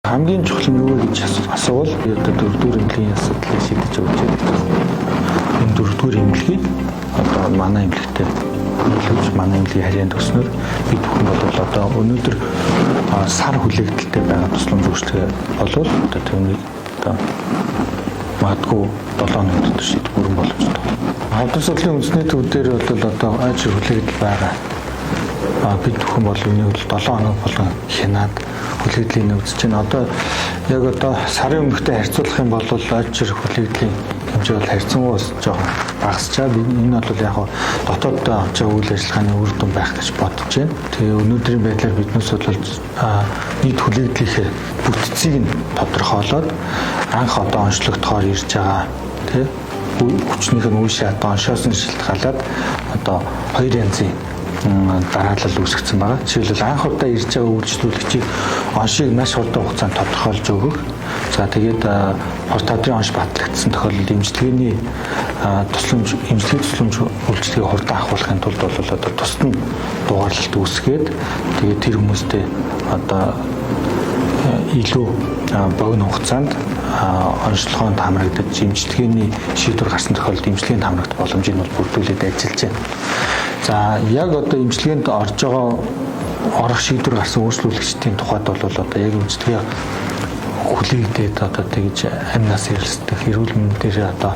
Хамгийн чухал нь юу вэ гэж асуувал одоо дөрөвдүгээр эмнэлгийн асуудлыг шийдэж өгч байдаг. Энэ дөрөвдүгээр эмнэлгийг одоо манай эмнэлэгтэй нийлүүлж, манай эмнэлгийн харьяанд өгснөөр бид бүхэн бол одоо өнөөдөр сар хүлээгдэлтэй байгаа тусламж үйлчилгээ болвол одоо түүнийг одоо магадгүй 7 хоног дотор шийдэх бүрэн боломжтой. Хавдар судлалын үндэсний төв дээр бол одоо ойж хүлээгдэл байгаа. Бид бүхэн бол энийг бол 7 хоног болгон хянаад хүлээлтийг үзэж байна. Одоо яг одоо сарын өмнөхтэй харьцуулах юм бол ойчир хүлээлтийн хэмжээ бол харьцангуй бас жоохон багасчаа. Энэ бол яг дотоод авч байгаа үйл ажиллагааны үр дүн байх гэж бодож байна. Тэгээ өнөөдрийн байдлаар биднээс бол нийт хүлээлтийнхээ бүтцийг нь тодорхойлоод анх одоо онцлогдохоор ирж байгаа, тий, хүчнийх нь үе шат оншоос нь шилтгаалаад одоо хоёр янзын дараалал үүсгэсэн байгаа. Жишээлбэл, анх удаа ирж байгаа үйлчлүүлэгчийг оншийг маш хурдан хугацаанд тодорхойлж өгөх. За, тэгээд хорт хавдрын онш батлагдсан тохиолдолд эмчилгээний тусламж, эмчилгээ тусламж үйлчилгээ хурдан авахуулахын тулд бол одоо тусад нь дугаарлалт үүсгээд, тэгээд тэр хүмүүстэй одоо илүү богино хугацаанд онцлогоонд хамрагдаж, эмчилгээний шийдвэр гарсан тохиолдолд эмчилгээнд хамрагдах боломжийг бол бүрдүүлээд ажиллаж байна. За, яг одоо эмчилгээнд орж байгаа, орох шийдвэр гарсан үйлчлүүлэгчдийн тухайд бол одоо яг эмчилгээ хүлээгдээд одоо тэгж амь нас эрэлсдэх, эрүүл мэндээр одоо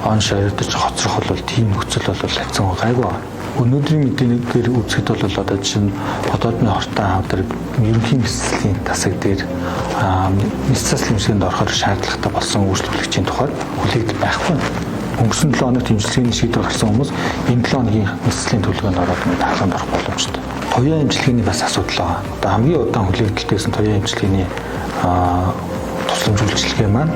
онш ойртож хоцрох бол тийм нөхцөл бол харьцангуй гайгүй байна. Өнөөдрийн мэдээгээр үзэхэд бол одоо жишээ нь хотоодны хортон хавдар ерөнхий мэс заслийн тасаг дээр мэс заслын эмчилгээнд орохоор шаардлагатай болсон үйлчлүүлэгчийн тухайд хүлээгдэл байхгүй. Өнгөрсөн 7 хоногт эмчилгээний шийдвэр гарсан хүмүүс энэ 7 хоногийн мэс заслийн төлөвлөгөөнд ороод ингээд хаалганд орох боломжтой. Туяа эмчилгээний бас асуудал байгаа. Одоо хамгийн удаан хүлээгдэлтэйсэн туяа эмчилгээний тусламж үйлчилгээ маань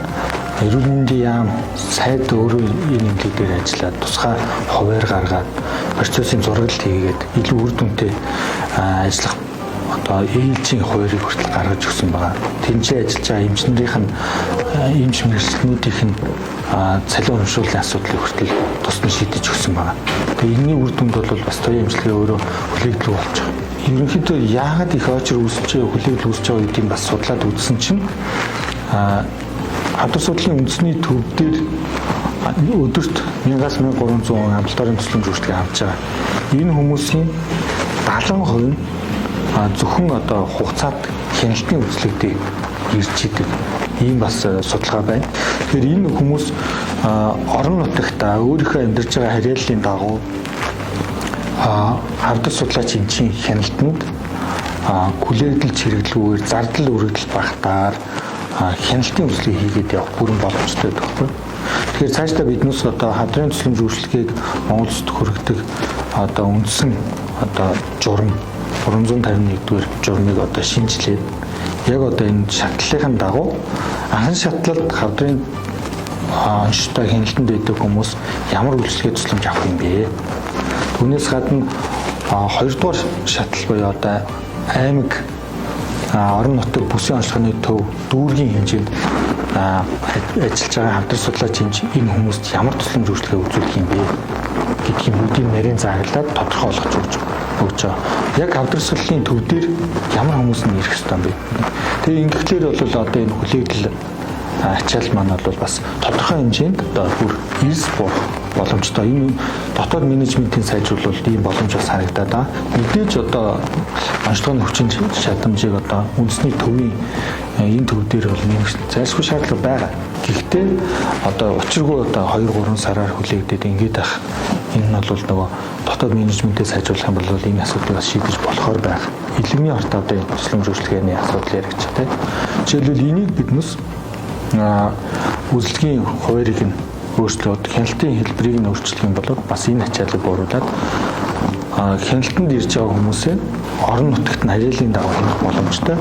эрүүл мэндийн яам, сайд өөрөө энэ эмнэлэг дээр ажиллаад, тусгай хуваар гаргаад, процессын зураглалт хийгээд илүү үр дүнтэй ажиллах одоо ээлжийн хуваарийг хүртэл гаргаж өгсөн байгаа. Тэнцээ ажиллаж байгаа эмч нарын нь, эмч мэргэжилтнүүдийнх нь цалин урамшууллын асуудлыг хүртэл тусдан шийдэж өгсөн байгаа. Тэгээ энэний үр дүнд бол бас туяа эмчилгээ өөрөө хүлээгдэл болж байгаа. Ерөнхийдөө яагаад их очир үүсэж байгаа, хүлээгдэл үүсэж байгаа гэдгийг бас судлаад үзсэн чинь хавдар судлалын үндэсний төв дээр өдөрт 1000-аас 1300 амбулаторийн тусламж үйлчилгээ авч байгаа. Энэ хүмүүсийн 70% нь зөвхөн одоо хугацаат хяналтын үзлэгдээ ирж идэг. Ийм бас судалгаа байна. Тэгэхээр энэ хүмүүс орон нутагта өөрийнхөө амьдарч байгаа харьяаллын дагуу хавдар судлаач эмчийн хяналтанд хүлээгдэл чирэгдэлгүйгээр, зардал өргөдөл багтаар хяналтын үзлэгийг хийгээд явах бүрэн боломжтой байдаг байхгүй. Тэгэхээр цаашдаа биднээс одоо хавдрын тусламж үйлчилгээг Монгол улсад хүргэдэг одоо үндсэн одоо журам, 351 дугаар журмыг одоо шинжилээд, яг одоо энэ шатлалын дагуу анхан шатлалд хавдрын онштой хяналтанд байдаг хүмүүс ямар үйлчилгээ тусламж авах юм бэ? Түүнээс гадна хоёрдугаар шатлал буюу одоо аймаг, орон нутаг бүсийн онцлогны төв, дүүргийн хэмжээнд ажиллаж байгаа хавдар судлаач эмч энэ хүмүүст ямар тусламж үйлчилгээ үзүүлэх юм бэ гэдгийг бүгдийг нарийн зааглаад тодорхой болгож өгч байгаа. Яг хавдар судлалын төв дээр ямар хүмүүс нь ирэх ёстой юм бэ? Тэгээ ингэхлээр бол одоо энэ хүлээгдэл ачаал маань бол бас тодорхой хэмжээнд одоо бүр эрс буурах боломжтой. Энэ дотоод менежментийн сайжруулалт ийм боломж бас харагдаад байгаа. Мэдээж одоо онцлогын хүчин чадамжийг одоо үндэсний төвийн энэ төв дээр бол нэмэх зайлшгүй шаардлага байгаа. Гэхдээ одоо учиргүй одоо 2 3 сараар хүлээгдээд ингээд ах, энэ нь бол нөгөө дотоод менежментээ сайжруулах юм бол энэ асуудлыг бас шийдэж болохоор байх. Илэгний хорт одоо тусламж үйлчилгээний асуудал яригдчих, тийм. Жишээлбэл, энийг биднес үзлэгийн хуваарийг нь өөрчлөөд, хяналтын хэлбэрийг нь өөрчлөх юм бол бас энэ ачааллыг бууруулад хяналтанд ирж байгаа хүмүүсээ орон нутагт нь харьяалын дагуу хянах боломжтой.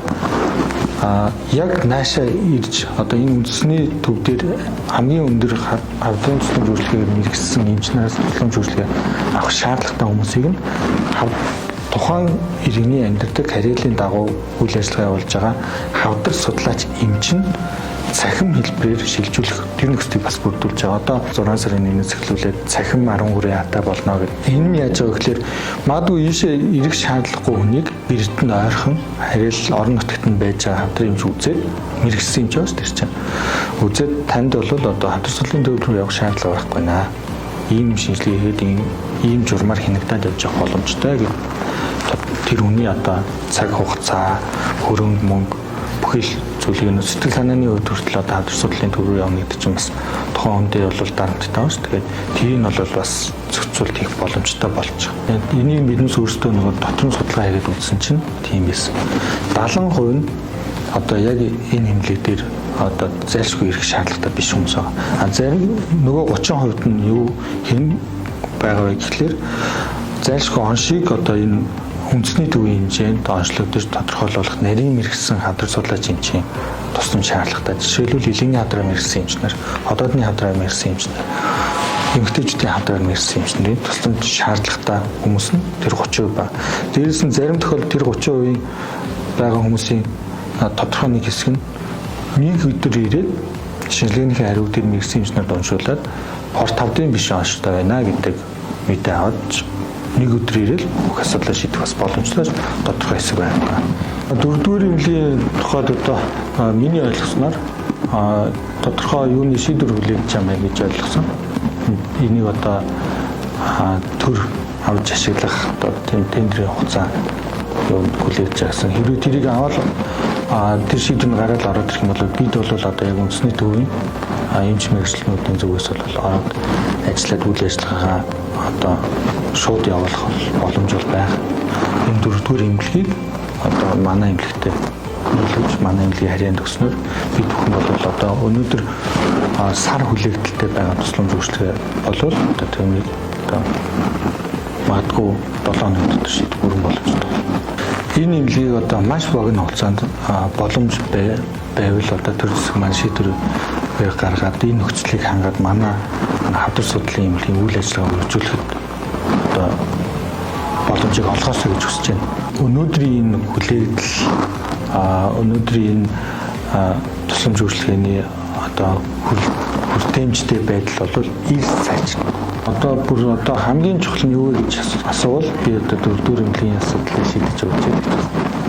Яг наашаа ирж одоо энэ үндэсний төв дээр хамгийн өндөр хавдрын тусламж үйлчилгээгээр мэргэшсэн эмч нараас тусламж үйлчилгээ авах шаардлагатай хүмүүсийг нь тухайн иргэний амьдардаг харьяалын дагуу үйл ажиллагаа явуулж байгаа хавдар судлаач эмч нь Цахим хэлбэрээр шилжүүлэх тэр нөхцөлийг бас бүрдүүлж байгаа. Одоо 6 сарын 1-ээс эхлүүлээд цахим 13 ата болно гэдэг. Энэ нь яаж байгаа гэхээр магадгүй ийшээ ирэх шаардлагагүй хүнийг эрдэнэ нь ойрхон харил орон нутагт нь байж байгаа хавдрын эмч үзээд мэргэжсэн эмч бас тэр чинь. Үзээд танд бол одоо хавдар судлалын төв рүү явах шаардлага байхгүй наа. Ийм шинжилгээ хийгээд ийм журмаар хянагдаад явж явах боломжтой гэх тэр хүний одоо цаг хугацаа, хөрөнгө мөнгө бүхэл зүйлийг нь сэтгэл санааны хувьд хүртэл одоо хавдар судлалын төв рүү явна гэдэг чинь бас тухайн хүндээ бол дарамттай байна шүү. Тэгээд тэрийг нь бол бас зохицуулт хийх боломжтой болж байгаа. Энийг биднес өөрсдөө нөгөө дотрын судалгаа хийгээд үзсэн чинь тийм байсан. 70% нь одоо яг энэ хэмнэлэг дээр одоо зайлшгүй ирэх шаардлагатай биш хүмүүс байгаа. А зарим нөгөө 30% нь юу хэн байгаа вэ гэхлээр зайлшгүй оншийг одоо энэ үндэсний төвийн хэмжээнд онцлогдож тодорхойлуулах нарийн мэргэсэн хавдар судлаач эмчийн тусламж шаардлагатай. Жишээлбэл илэнгийн хавдраар мэргэсэн эмч нар, ходоодны хавдраар мэргэсэн эмч нар, эмэгтэйчүүдийн хавдраар мэргэсэн эмч нарын тусламж шаардлагатай хүмүүс нь тэр 30% ба. Дээрээс нь зарим тохиолдолд тэр 30% байгаа хүмүүсийн тодорхой нэг хэсэг нь нэг өдөр ирээд шинжилгээнийхээ хариуг дээр мэргэсэн эмч нарт уншуулад порт тавдын биш онцтой байна гэдэг мэдээ аваад нэг өдөр ирээл бүх асуудлаа шийдэх бас боломжтой тодорхой хэсэг байна. Дөрөвдүгээр эмнэлгийн тухайд одоо миний ойлгосноор тодорхой юуны шийдвэр хүлээгдэж байгаа юм гэж ойлгосон. Энийг одоо төр авч ашиглах одоо тийм тендрийн хугацаа хүлээгдэж байгаа гэсэн. Хэрвээ тэрийг аваад тэр шийдвэр нь гараад ороод ирэх юм бол бид бол одоо яг үндэсний төвийн эмч мэргэжилтнүүдийн зүгээс бол ороод ажиллаад үйл ажиллагаагаа одоо шууд явуулах боломж бол байх. Энэ дөрөвдүгээр эмнэлгийг одоо манай эмнэлэгтэй нийлүүлж манай эмнэлгийн харьяанд өгснөөр бид бүхэн бол одоо өнөөдөр сар хүлээгдэлтэй байгаа тусламж үйлчилгээ болвол одоо түүнийг одоо магадгүй 7 хоног дотор шийдэх бүрэн боломжтой. Энэ эмнэлгийг одоо маш богино хугацаанд боломж байвал одоо төр засаг маань шийдвэр гаргаад энэ нөхцөлийг хангаад манай хавдар судлалын эмнэлгийн үйл ажиллагаа өргөжүүлэхэд одоо боломжийг олгоосой гэж хүсэж байна. Өнөөдрийн энэ хүлээгдэл өнөөдрийн энэ тусламж үйлчилгээний одоо хүртээмжтэй байдал бол ил сайжирна. Одоо бүр одоо хамгийн чухал нь юу вэ гэж асуувал би одоо дөрөвдүгээр эмнэлгийн асуудлыг шийдэж өгч байна.